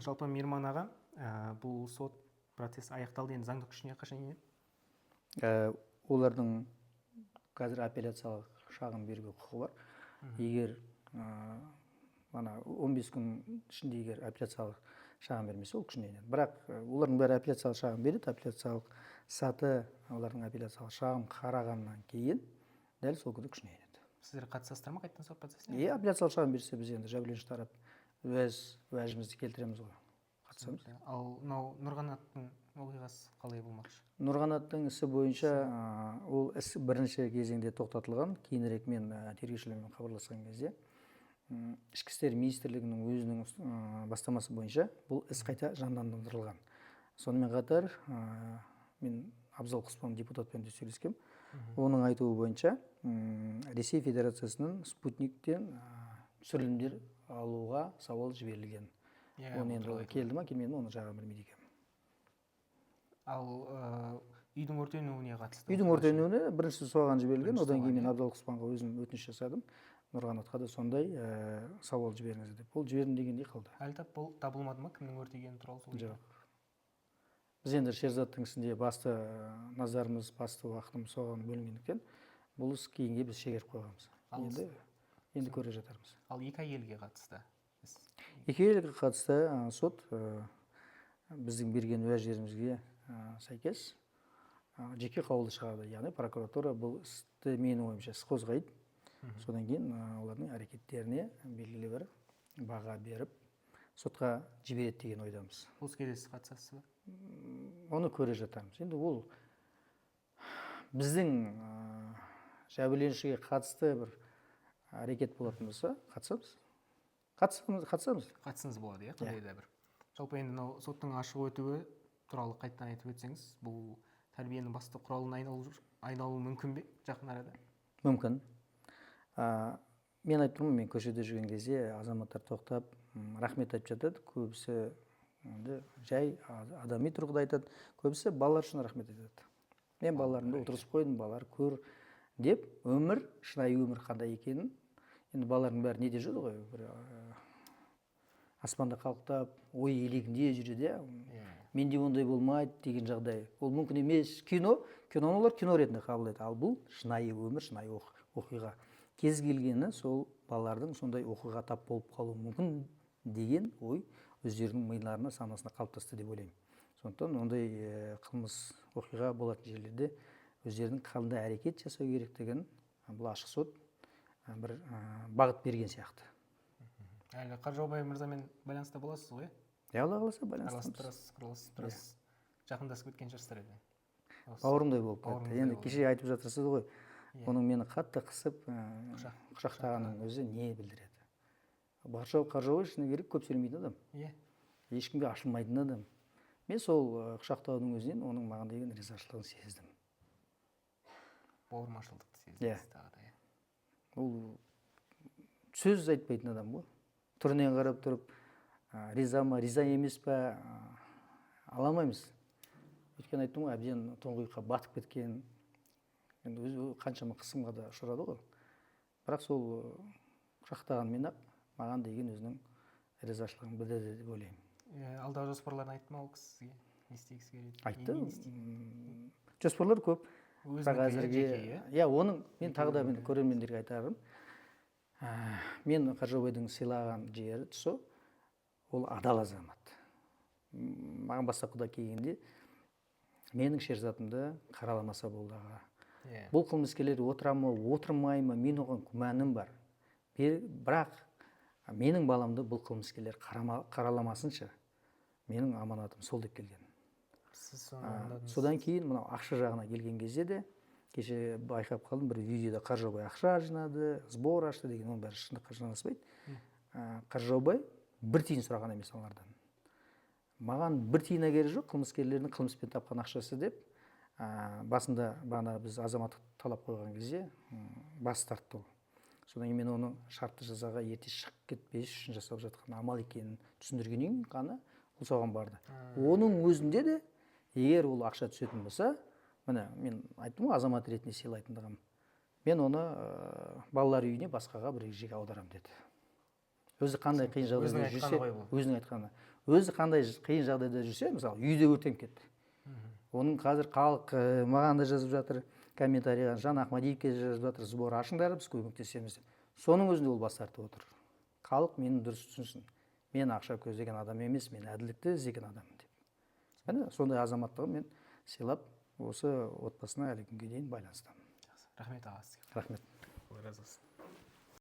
Жалпы, Мейірман аға, бұл сот процесі аяқталды, енді заңды күшіне қашан енеді? Олардың қазір апелляциялық шағым беруге құқығы бар. Егер ана 15 күн ішінде егер апелляциялық шағым бермесе, ол күшіне енеді. Бірақ олардың бәрі апелляциялық шағым береді. Апелляциялық саты олардың апелляциялық шағым қарағаннан кейін дәл сол күні күшіне енеді. Сіздер қатысасыздар ма қайтадан сот процесіне? Иә, апелляциялық шағым берсе, біз енді жәбірленуші тарап өз уәжімізді келтіреміз ғой, қатысамыз. Ал мынау Нұрғанаттың оқиғасы қалай болмақшы? Нұрғанаттың ісі бойынша ол іс бірінші кезеңде тоқтатылған. Кейінірек мен тергеушілермен хабарласқан кезде Ішкі істер министрлігінің өзінің бастамасы бойынша бұл іс қайта жандандырылған. Сонымен қатар мен Абзал Құспан депутатпен де сөйлескем. Оның айтуы бойынша, Ресей Федерациясының спутниктен түсірілімдер алуға сауал жіберілген. Иә, оны бұл енді туралы айтылған. Келді ма, келмеді ма, оны жағы білмейді екенмін. Ал үйдің өртенуіне қатысты? Үйдің өртенуіне бірінші соған жіберілген. Бірінші Одан соған, кейін мен иә. Абзал Құспанға өзім өтініш жасадым, Нұрғанатқа да сондай сауал жіберіңіз деп. Ол жібердім дегендей қалды. Әлі табылмады ма кімнің өртегені туралы сол үйді? Жоқ, біз енді Шерзаттың ісінде басты назарымыз, басты уақытымыз соған бөлінгендіктен, бұл іс кейінге біз шегеріп қойғанбыз. Енді көре жатармыз. Ал екі әйелге қатысты іс? Екі әйелге қатысты сот біздің берген уәждерімізге сәйкес жеке қаулы шығарды. Яғни прокуратура бұл істі, менің ойымша, іс қозғайды. Содан кейін олардың әрекеттеріне белгілі бір баға беріп, сотқа жібереді деген ойдамыз. Бұл іске де сіз қатысасыз ба? Оны көре жатармыз. Енді ол біздің жәбірленушіге қатысты бір әрекет болатын болса, қатысамыз, қатысамыз, қатысамыз. Қатысыңыз болады, иә, қандай да бір. Жалпы, енді мынау соттың ашық өтуі туралы қайтадан айтып өтсеңіз, бұл тәрбиенің басты құралына айналуы мүмкін бе жақын арада? Мүмкін. Мен айтып тұрмын, мен көшеде жүрген кезде азаматтар тоқтап, рахмет айтып жатады. Көбісі енді жай адами тұрғыда айтады, көбісі балалар үшін рахмет айтады. Мен балаларымды отырғызып қойдым, балалар көр деп, өмір, шынайы өмір қандай екенін. Енді балалардың бәрі неде жүреді ғой, бір аспанда қалықтап, ой елегінде жүреді, иә. Менде ондай болмайды деген жағдай, ол мүмкін емес. Киноны олар кино ретінде қабылдайды, ал бұл шынайы өмір, шынайы оқиға. Кез келгені сол балалардың сондай оқиғаға тап болып қалуы мүмкін деген ой өздерінің миларына, санасына қалыптасты деп ойлаймын. Сондықтан ондай қылмыс оқиға болатын жерлерде өздерінің қандай әрекет жасау керектігін бұл ашық сот бір бағыт берген сияқты. Әлі Қаржаубай мырзамен байланыста боласыз ғой, иә? Иә, Алла қаласа, Араласып байланыстамыз. тұрасыз, араласып тұрасыз, жақындасып кеткен шығарсыздар енді. Бауырымдай болып кетті. Бауырыңыздай Енді болды. кеше айтып жатырсыз ғой, оның мені қатты қысып құшақтағанының өзі не білдіреді? Қаржаубай, шыны керек, көп сөйлемейтін адам, ешкімге ашылмайтын адам. Мен сол құшақтаудың өзінен оның маған деген ризашылығын сездім. Бауырмашылдықты Иә. сездіңіз тағы да, иә. Ол сөз айтпайтын адам ғой. Түрінен қарап тұрып, риза ма, риза емес па, ала алмаймыз. Өйткені айттым ғой, әбден тұңғиыққа батып кеткен. Енді өзі қаншама қысымға да ұшырады ғой, бірақ сол құшақтағанмен ақ маған деген өзінің ризашылығын білдірді деп ойлаймын. Алдағы жоспарларын айтты ма ол кісі сізге? Не істегісі келеді? Айтты. Не істейді? Жоспарлар көп, Өзінікі, бірақ иә, әзірге жеке, иә? Иә, оның мен тағы да мен көрермендерге айтарым, мен Қаржаубайдың сыйлаған жері тұсы, ол адал азамат. Маған бастапқыда келгенде: «Менің Шерзатымды қараламаса болды, аға. Бұл қылмыскерлер отыра ма, отырмай ма, мен оған күмәнім бар. Бірақ менің баламды бұл қылмыскерлер қараламасыншы, менің аманатым сол», – деп келген. Сіз соны орындадыңыз. Содан кейін мынау ақша жағына келген кезде де, кеше байқап қалдым, бір видеода Қаржаубай ақша жинады, сбор ашты деген. Оның бәрі шындыққа жанаспайды. Қаржаубай бір тиын сұраған емес олардан. «Маған бір тиын керегі жоқ, қылмыскерлердің қылмыспен тапқан ақшасы», – деп басында бағана біз азаматтық талап қойған кезде бас тартты ол. Содан кейін мен оның шартты жазаға ерте шығып кетпес үшін жасап жатқан амал екенін түсіндіргеннен кейін ғана ол соған барды. Оның өзінде де егер ол ақша түсетін болса, міне, мен айттым ғой азамат ретінде сыйлайтындығым, мен оны балалар үйіне, басқаға бір жерге аударамын деді. Өзі қандай қиын жағдайда Өзінің айтқаны жүрсе, ғой бұл. Өзінің айтқаны. Өзі қандай қиын жағдайда жүрсе, мысалы, үйде өртеніп кетті. Оның қазір халық маған да жазып жатыр комментарийға, Жан Ахмадиевке де жазып жатыр, сбор ашыңдар, біз көмектесеміз деп. Соның өзінде ол бас тартып отыр. Халық мені дұрыс түсінсін. Мен ақша көздеген адам емес, мен әділдікті іздеген адаммын деп. Міне, сондай азаматтығын мен сыйлап, осы отбасына әлі күнге дейін байланыстамын. Жақсы. Рахмет, аға, сізге. Рахмет. Алла разы болсын.